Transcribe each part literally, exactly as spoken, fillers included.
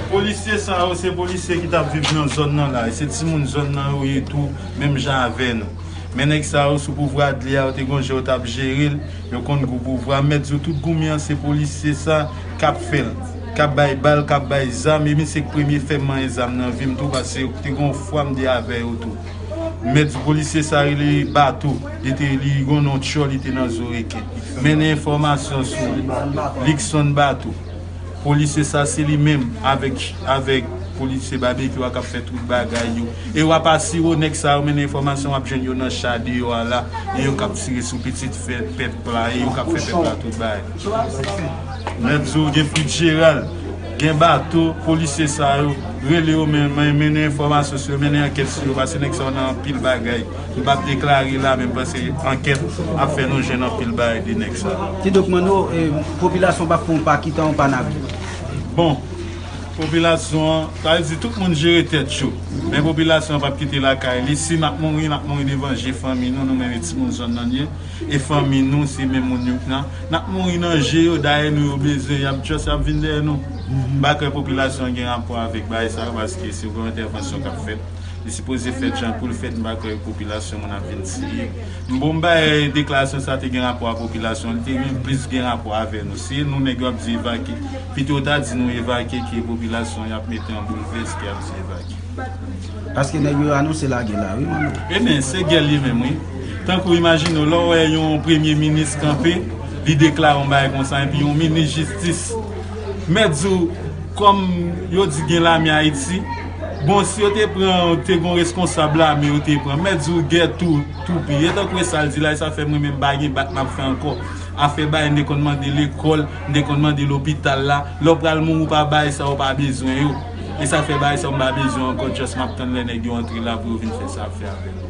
Polisye sa yo, se polisye ki t ap viv nan zòn nan la. E se timoun zòn nan yo ye tou, menm jan avè nou. Men nèg sa yo, sou pouvwa Adley a, yo te gon jan yo t ap jere l, yo konn gou pouvwa. Mèt di w, tout goumen an, se polisye sa k ap fè l, k ap bay bal, k ap bay zam. E misye k premye fè m manyen zam nan vi m tou, paske te gon fwa m te avè yo tou. Mèt di w, polisye sa rele Bato, li te, li gon non tchò, li te nan Zoreken. Mennen enfòmasyon sou Luckson Bato. Polisye sa, se li menm avèk, avèk polisye Babekyou a k ap fè tout bagay yo. E w ap asire w, nèg sa yo mennen enfòmasyon, w ap jwenn yo nan cha deyò a la. E yo k ap tire sou pitit fè pèp la, e yo k ap fè pèp la tout bagay. Mèt di w gen Fitzgerald, gen Bato, polisye sa yo, rele yo men, men, mennen enfòmasyon sou yo, mennen ankèt sou yo, paske nèg sa yo nan anpil bagay. M p ap deklare la, men m panse ankèt ap fè nou jwenn anpil bagay de nèg sa. Kidonk, Manno, eh, popilasyon p ap fè yon pa kitan yon pa navin. Bon, popilasyon an, sa vle di tout moun jere tèt yo. Men popilasyon an p ap kite lakay li. Si n ap mouri, n ap mouri devan je fanmi nou, nou menm e timoun zòn nan ye. E fanmi nou, se menm moun yo k nan. N ap mouri nan je yo, dayè nou yo bezwen, y ap just, y ap vin dèyè nou. M pa kwè popilasyon an gen rapò avèk bagay sa yo, paske se yon entèvansyon k ap fèt. Li sipoze fèt jan pou l fèt, m pa kwè popilasyon moun ap vin tiye. M bon, m bay deklarasyon sa te gen rapò a popilasyon, li te gen plis gen rapò avè nou. Se nou nèg yo ap di evakye, pito yo ta di nou evakye ke popilasyon y ap mete an boulvès ke y ap di evakye. Paske nèg yo anonse lagè la, wi, Manno. Ebyen, se gè li menm, wi. Tankou imajine w, lè w wè yon premye minis kanpe, li deklare yon bagay konsa, epi yon minis jistis, mèt di w, kòm yo di gen lame Ayiti, bon, si yo te pran, te gon reskonsab lame yo te pran, mèt di w gè tou, toupi. E tankou e sa l di la, e sa fè mwen menm pa gen bak m ap fè ankò. Afè bagay, m te konn mande lekòl, m te konn mande lopital la. Lè w pral mouri, w pa bay sa, w pa bezwen yo. E sa fè bagay sa, m pa bezwen ankò, just m ap tann lè nèg yo antre la pou yo vin fè sa ap fè avè nou.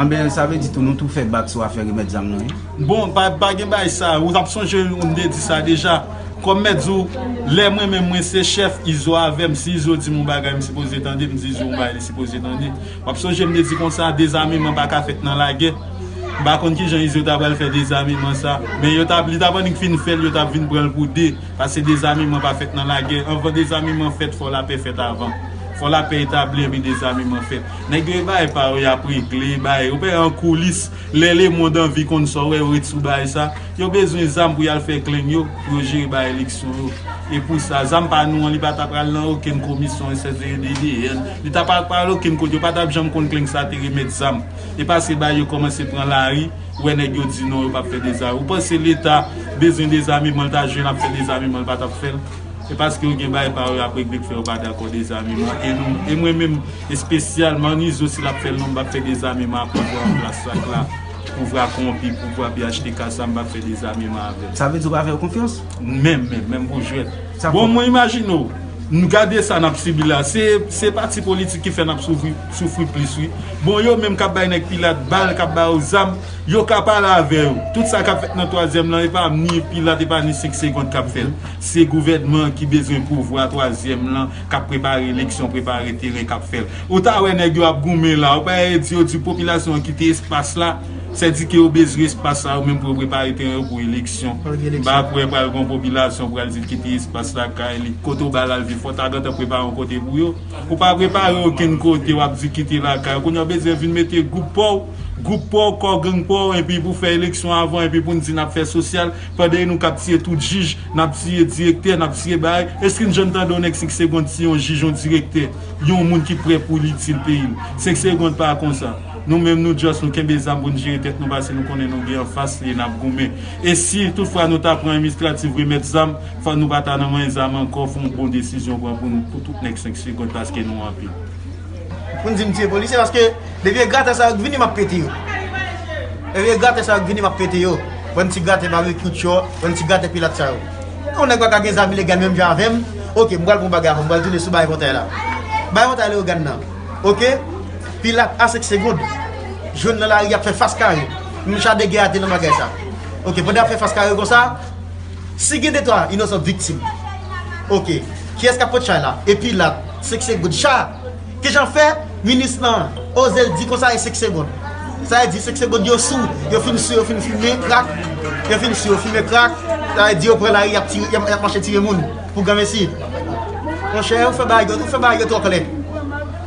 Anben, sa vle di tou, nou tou fè bak sou afè remèt zam nan, wi. Bon, pa, pa gen bagay sa, ou t ap sonje, m te di sa deja. Kòm mèt di w, lè mwen menm, mwen se chèf, Izo avè m, si Izo di m yon bagay, m sipoze tande, m di Izo yon bagay, li sipoze tande. W ap sonje m te di konsa, dezameman pa ka fèt nan lagè. M pa konn kijan Izo ta pral fè dezameman sa. Men yo t ap, li t ap annik fin fè l, yo t ap vin pran l pou de. Paske dezameman pa fèt nan lagè. Anvan dezameman fèt, fò lapè fèt avan. Fò lapè etabli, epi dezameman fèt. Nèg yo e bay pa yo, y ap regle, bay yo pè an koulis. Lè lemonn anvi konn sa w wè yo ret sou bagay sa, yo bezwen zam pou y al fè kleng yo, pou yo jere bagay eleksyon yo. E pou sa, zam pa nou an, li pa ta pral nan okenn komisyon S S D D N. Li ta pa pral okenn kote, yo pa t ap janm konn kleng sa te remèt zam. E paske bagay yo kòmanse pran lari, ou wè nèg yo di non, yo p ap fè dezame. Ou panse Leta bezwen dezameman, l ta jwenn ap fè dezameman, l pa t ap fè l? E paske yo gen bagay pa yo y ap regle k fè yo pa dakò dezameman. E nou, e mwen menm, espesyalman, Izo, si l ap fè l non, m p ap fè dezameman ak pouvwa an plas sa k la, pouvwa kowonpi, pouvwa P H T K sa, m p ap fè dezameman avè l. Sa vle di w pa fè yo konfyans? Menm, menm, menm pou jwèt. Sa bon, fò. Mwen imajine w, nou gade sa n ap sibi la. Se, se pati politik ki fè n ap soufri, soufri plis, wi. Bon, yo menm k ap bay nèg Pilat bal, k ap ba yo zam, yo ka pale avè yo. Tout sa k ap fèt nan twazyèm lan, e pa ni Pilat, e pa ni senk segonn k ap fè l. Se gouvènman an ki bezwen pouvwa twazyèm lan, k ap prepare eleksyon, prepare teren, k ap fè l. Ou ta wè nèg yo ap goumen la, ou pa wè di yo di popilasyon an kite espas la, sèdike yo bezwen espas sa yo menm pou yo prepare teren yo pou eleksyon. Pou eleksyon. M pa kwè pral gon popilasyon pral di l kite espas lakay li. Kote w ba l al viv, fò w ta gentan prepare yon kote pou yo. Ou pa prepare okenn kote, w ap di kite lakay ou. Kounye a w bezwen vin mete gwoup pa w, gwoup pa w, kò gang pa w, epi pou fè eleksyon avan, epi pou n di n ap fè sosyal, pandan e nou k ap tiye tout jij, n ap tiye direktè, n ap tiye bagay. Èske n janm tande yon nèg senk segonn tiye yon jij, yon direktè, yon moun ki prè pou l itil peyi l? Senk segonn pa konsa. Nou menm, nou just, nou kenbe zam pou n jere tèt nou, paske nou konnen nou gen anfas li e n ap goumen. E si toutfwa nou ta pran inisiyativ remèt zam, fò nou pa ta nan manyen zam ankò, fò yon bon desizyon pran pou nou, pou tout nèg senk segonn, paske nou anpil. Pou n di m tiye polisye, paske depi e gratè sa yo k vini, m ap pete yo. Depi e gratè sa yo k vini, m ap pete yo. Bann ti gratè Babekyou Tchò, bann ti gratè Pilat sa yo. Yon nèg pa ka gen zam ilegal menm jan avè m. Oke, m pral pran bagay avè m, m pral tounen sou Bay Montay la. Bay Montay Leyogàn nan. Oke? Pilat a senk segonn. Jwenn nan lari, y ap fè fas kare. Menm cha de gè a te nan bagay sa. Oke, pandan y ap fè fas kare konsa, si gen de twa inosan viktim. Oke. Kiyès k ap pot chay la? E Pilat, senk segonn. Cha! Kijan fè? Minis lan oze l di konsa e senk segonn. Sa vle di senk segonn yo sou, yo fin sou, yo fin fimen krak. Yo fin sou, yo fimen krak. Sa vle di yo pran lari, y ap tire, y ap, y ap mache tire moun pou granmesi. Monchè, ou fè bagay yo, ou fè bagay yo twò klè.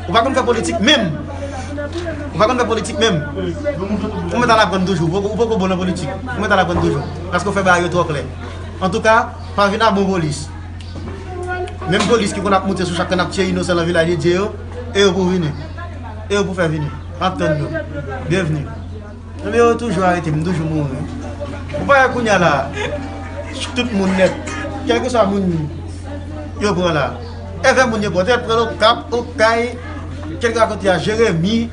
Ou pa konn fè politik menm. Ou pa konn fè politik menm. Ou mèt al aprann toujou. Ou poko, ou poko bon nan politik. Ou mèt al aprann toujou. Paske ou fè bagay yo twò klè. Antouka, pa vin a bon polis. Menm polis ki konn ap moute sou chak kann ap tiye inosan nan Vilaj de Dye yo, e yo pou vini. E yo pou fè vini. M ap tann yo. Byenvni. Ebyen, yo toujou arete m, m toujou mouri. Ou pa wè kounye a la, tout moun nèt, kèlkeswa moun yo pran la, èvè moun yo pran, tèt pran Okap, Okay, kèlkeswa kote a, Jeremi,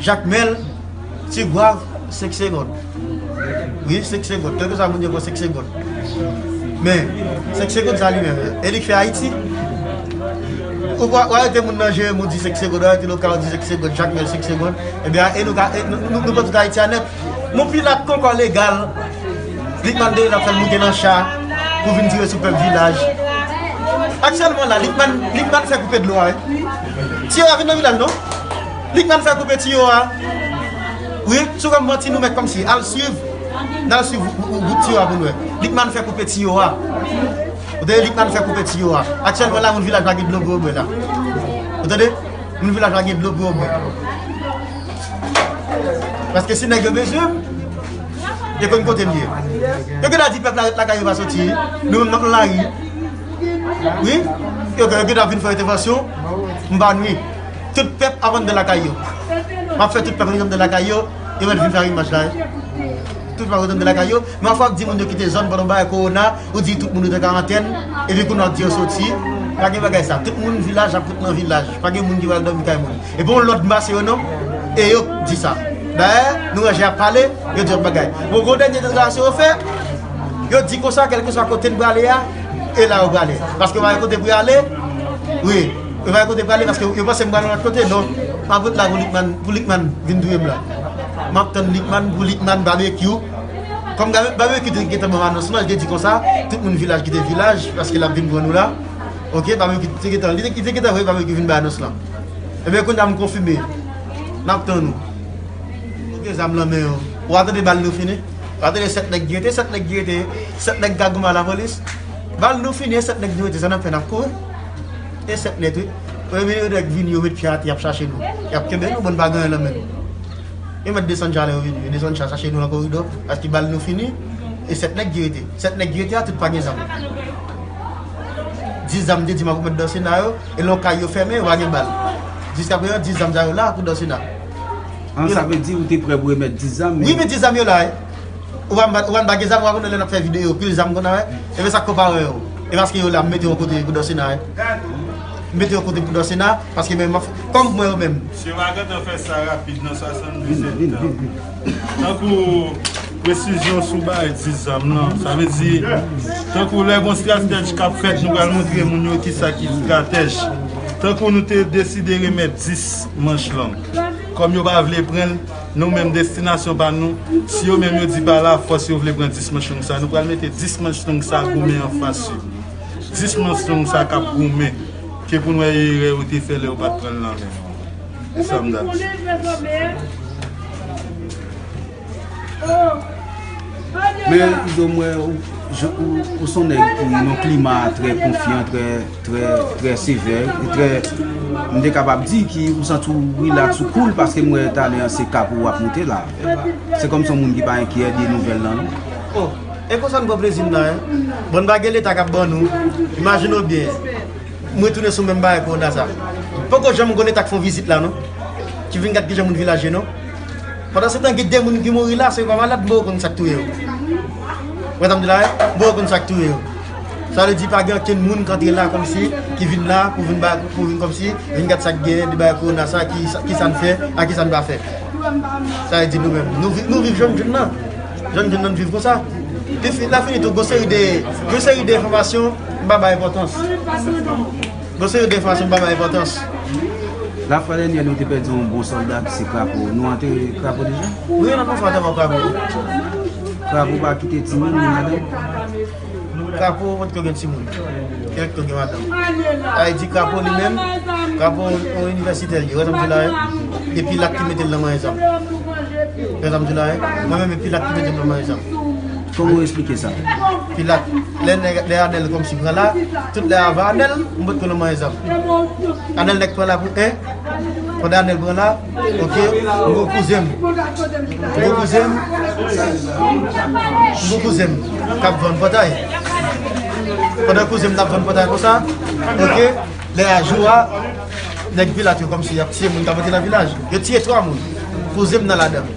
Jakmèl, Tigwav, senk segonn. Wi, senk segonn, kèlkeswa moun yo pran senk segonn. Men, senk segonn sa li menm, e li k fè Ayiti. Ou pa, ou arete moun nan Jeremi, ou di senk segonn, ou arete Lokal, ou di senk segonn, Jakmèl, senk segonn. Ebyen, e nou ka, e nou, nou, nou pran tout Ayiti a nèt. Nou pilat k ankò legal. Likman dèyè l ap fè l moute nan cha pou vin tire sou pèp Vilaj. Aktyèlman la, Likman, Likman fè koupe dlo a, wi. Tiyo a vin nan Vilaj, non? Likman fè koupe tiyo a. Wi, si w wè m manti, nou mèt kòmsi. Al swiv. N al swiv wout tiyo a pou n wè. Likman fè koupe tiyo a. Ou tande, Likman fè koupe tiyo a. Aktyèlman la, moun Vilaj pa gen dlo pou yo bwè la. Ou tande? Moun Vilaj pa gen dlo pou yo bwè. Paske si nèg yo bezwen m, yo konn kote m ye. Yo gentan di pèp la ret lakay yo pa soti. Nou menm n ap nan lari. Wi. Yo, yo gentan vin fè entèvansyon. M pa nwi. Tout pèp ap anndan lakay yo. M ap fè tout pèp yo anndan lakay yo. Yo mèt vin fè arimaj la, wi. Tout pèp ap anndan lakay yo. Men anfwa w ap di moun yo kite zòn pandan w bay kowona, ou di tout moun rete an karantèn, epi kounye a w ap di yo soti. Pa gen bagay sa. Tout moun Vilaj ap ret nan Vilaj. Pa gen moun ki pral dòmi kay moun. Epi yon lòd m pase yo non. E yo k di sa. Dayè, nou ranje ap pale, yo di yon bagay. Bon, gon dènye deklarasyon yo fè, yo di konsa, kèlkeswa kote n prale a, e la yo prale. Paske yo pa gen kote pou y ale. Wi, yo pa gen kote pou y ale paske yo panse m prale yon lòt kote. Non, m ap ret la pou Likman, pou Likman vin touye m la. M ap tann Likman, pou Likman, Babekyou. Kòm Babe-, Babekyou te gentan ban m anons lan, li te di konsa, tout moun Vilaj kite Vilaj, paske l ap vin pran nou la. Oke, Babekyou te gentan, li te, li te gentan voye Babekyou vin bay anons lan. Ebyen, kounye a m konfime. N ap tann ou. Yo gen zam nan men yo. Ou pa tande bal nou fini? Ou pa tande sèt nèg ki rete, sèt nèg ki rete, sèt nèg kagoume a lapolis? Bal nou fini, e sèt nèg nou rete, sa n ap fè, n ap kouri? E sèt nèt, wi. Premye yo nèg vini, yo met pye atè, y ap chache nou. Y ap kenbe nou, bon, n pa gen anyen nan men nou. Yo mèt desann cha lè yo vini. Yo desann cha, chache nou nan koridò, paske bal nou fini. E sèt nèg ki rete. Sèt nèg ki rete a, tout pa gen zam. Dis zam te di m ap remèt Dansena yo, e lè yon kay yo fèmen, yo pa gen bal. Jiskaprezan, dis zam sa yo la pou Dansena. An, sa vle di ou te prè pou remèt dis zam, wi, men dis zam yo la, wi. Ou pa, ou pa gen zam, ou pa konnen lè n ap fè videyo, pil zam konn avè. E men sa k konpare yo. E paske yo la, m mete yon kote pou Dansena, wi. M mete yon kote pou Dansena, paske men, m ap, kòm mwen yo menm. Si yo pa gentan fè sa rapid nan swasanndizèt tan. Tankou presizyon sou bagay dis zam nan, sa vle di, tankou lè gon stratèj k ap fèt, nou pral montre moun yo kisa ki stratèj. Tankou nou te deside remèt dis manch long. Kòm yo pa vle pran l, nou menm destinasyon pa nou, si yo menm yo di pa lafòs yo vle pran dis manch long sa, nou pral mete dis manch long sa goumen anfas yo. Dis manch long sa k ap goumen, ke pou n wè erè yo te fè lè yo pa t pran l nan men. E sa m ta di. Men, Izo, m wè ou, je, ou, ou se yon nèg ki nan yon klima trè konfyan, trè, trè, trè sevè, e trè, m te kapab di ki ou santi w rilaks, ou koul, paske m wè talè an se Kapo w ap moute la. Se kòm se yon moun ki pa enkyè de nouvèl lan, non? Oh, e konsa n pran plezi n la, en. Bon, n pa gen Leta k ap ban nou. Imajine w byen. M retounen sou menm bagay kowona sa. Poko janm gon Leta k fè yon vizit la, non. Ki vin gad kijan moun Vilaj ye, non. Pandansetan, gen de moun ki mouri la, se yo pa malad, m poko konn sa k touye yo. Ou konprann sa m di la, en? M poko konn sa k touye yo. Sa vle di, pa gen okenn moun k antre la kòmsi, ki vin la, pou vin ba, pou vin kòmsi, vin gad sa k genyen, de bagay kowona sa, ki, kisa n fè, a kisa n pa fè. Sa vle di nou menm, nou vi-, nou viv jèn jèn nan. Jèn jèn nan viv konsa. Pi fi-, la fini tou, gon seri de, gon seri de enfòmasyon, m pa bay enpòtans. Gon seri de enfòmasyon, m pa bay enpòtans. Lafwa dènyè, nou te pèdi yon bon sòlda ki se Krapo. Nou antere Krapo deja? Wi, n ap fè antèman Krapo. Krapo pa kite timoun, ni madanm? Krapo potko gen timoun. Potko gen madanm. Sa vle di Krapo li menm, Krapo yon inivèsitè li ye. Ou wè sa m di la, wi? E Pilat ki mete l nan manyen zam. Ou wè sa m di la, wi? Mwen menm, e Pilat ki mete m nan manyen zam. Kòman w esplike sa? Pilat, lè nèg, lè Anèl kòmsi pran la, tout lè avan Anèl, m pot konn manyen zam. Anèl nèk pran la pou en, pandan Anèl pran la, oke, m gon kouzen m. M gon kouzen m. M gon kouzen m k ap vann pòtay. Pandan kouzen m t ap vann pòtay konsa, oke, lè a jou a, nèg Pilat yo kòmsi y ap tiye moun k ap antre nan vilaj. Yo tiye twa moun. Kouzen m nan ladan.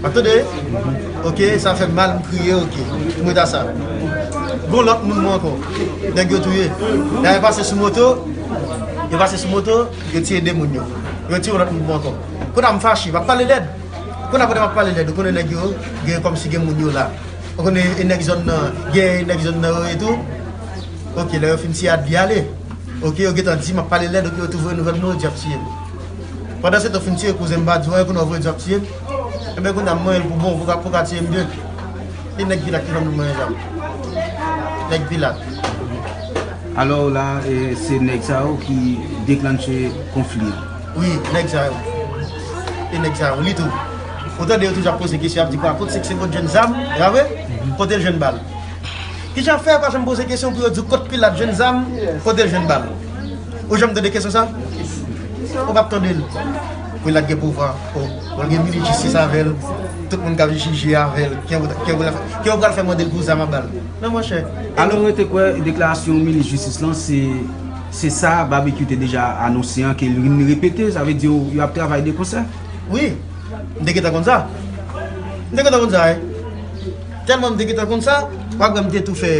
W ap tande? Oke, sa fè m mal, m kriye, oke. M ret a sa. Gon lòt moun mwen ankò. Nèg yo touye. Lè yo pase sou moto, yo pase sou moto, yo tiye de moun yo. Yo tiye yon lòt moun mwen ankò. Kounye a m fache, m ap pale lèd. Kounye a pandan m ap pale lèd, ou konnen nèg yo, gen kòmsi gen moun yo la. Ou konnen e nèg zòn nan, gen nèg zòn nan yo e tou. Oke, lè yo fin tiye Adli ale. Oke, yo gentan di m ap pale lèd, oke, yo tou voye nouvèl mwen, yo di y ap tiye m. Pandan se tan fin tiye kouzen m pa di w anyen, kounye a w voye di w ap tiye m. Enben kounye a m manyen l pou bon, pou ka, pou ka tiye m byen. E nèg Pilat ki ban m manyen zam. Nèg Pilat. Alò la, e, se nèg sa yo ki deklanche konfli an. Wi, nèg sa yo. E nèg sa yo, li tou. Ou tande yo toujou ap poze kesyon, ap di kwa, kot se k se pot jwenn zam, e pa vre? Kote l jwenn bal? Kijan fè yo pa janm poze kesyon pou yo di w kot Pilat jwenn zam, kote l jwenn bal? Ou janm tande kesyon sa? Ou p ap tande l. Pilat gen pouvwa, o, o, l gen minis jistis avè l, tout moun k ap jije avè l, ke yo, ke yo pral fè, ke yo pral fè mande l pou zam ak bal. Non, monchè. Alò, mwen te kwè deklarasyon minis jistis lan, se, se sa Babekyou te deja anonse an, ke l vin repete, sa vle di yo, yo ap travay de konsè. Wi, m te gentan konn sa. M te gentan konn sa, wi. Tèlman m te gentan konn sa, w ap wè m te tou fè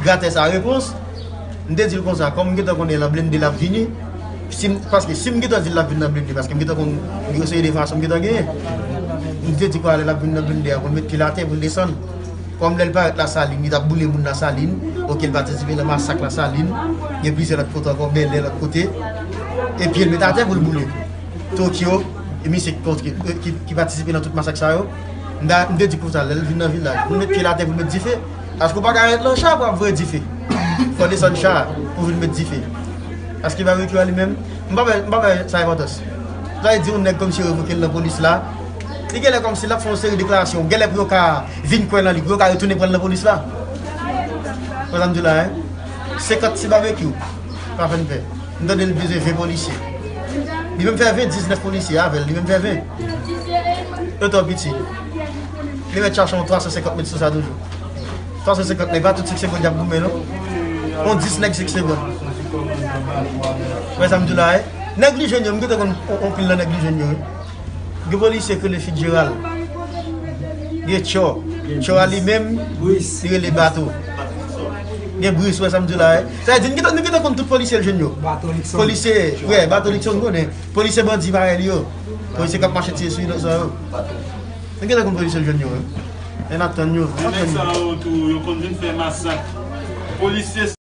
gratè sa repons. M te di l konsa, kòm m gentan konnen l an blende l ap vini, si m, paske si m gentan di l l ap vin nan blende, paske m gentan konn yon seri de fason m gentan genyen. M te di kwa lè l ap vin nan blende a, pou l met pye l atè, pou l desann. Kòm lè l parèt Lasalin, li t ap boule moun Lasalin, oke, l patisipe nan masak Lasalin, gen plizyè lòt kote ankò, Bèlè, lòt kote, e pye l met atè pou l boule. Tokyo, e misye ki, ki, ki, ki patisipe nan tout masak sa yo. M ta, m te di konsa, lè l vin nan vilaj, pou l met pye l atè, pou l met dife. Paske w pa ka ret nan cha pou ap voye dife. Fò w desann cha pou vin met dife. Paske Babekyou a li menm, m pa wè, m pa wè sa enpòtans. Sa vle di yon nèg kòmsi yo revoke l nan polis la. Li genlè kòmsi l ap fè yon seri deklarasyon. Genlè pou yo ka vin kwè nan li, pou yo ka retounen pran l nan polis la. Wè sa m di w la, en? Senkant ti Babekyou. Pa fè n pè. M tande l bezwen ven polisye. Li menm fè ven, diznèf polisye avè l. Li menm fè ven. Yo twò piti. Li mèt chache yon twa san senkant mèt sou sa toujou. Twa san senkant nèg, pa tout sik se gwo dyab goumen, non. Yon dis nèg sik se gwo. Wè sa m di w la, wi. Nèg li jwenn yo, m gentan konn on, on pil nan nèg li jwenn yo, wi. Gen polisye ki rele Fitzgerald. Gen Tchò. Tchò a li menm, li rele Bato. Gen Bris, wè sa m di w la, wi. Sa vle di, nou gentan, nou gentan konn tout polisye l jwenn yo. Polisye, wè, Bato Likson, m konnen. Polisye bandi parèy li yo. Polisye k ap mache tiye sou inosan yo. Nou gentan konn polisye l jwenn yo, wi. Ann atann yo, ann atann yo. Nèg sa yo tou, yo konn vin fè masak. Polisye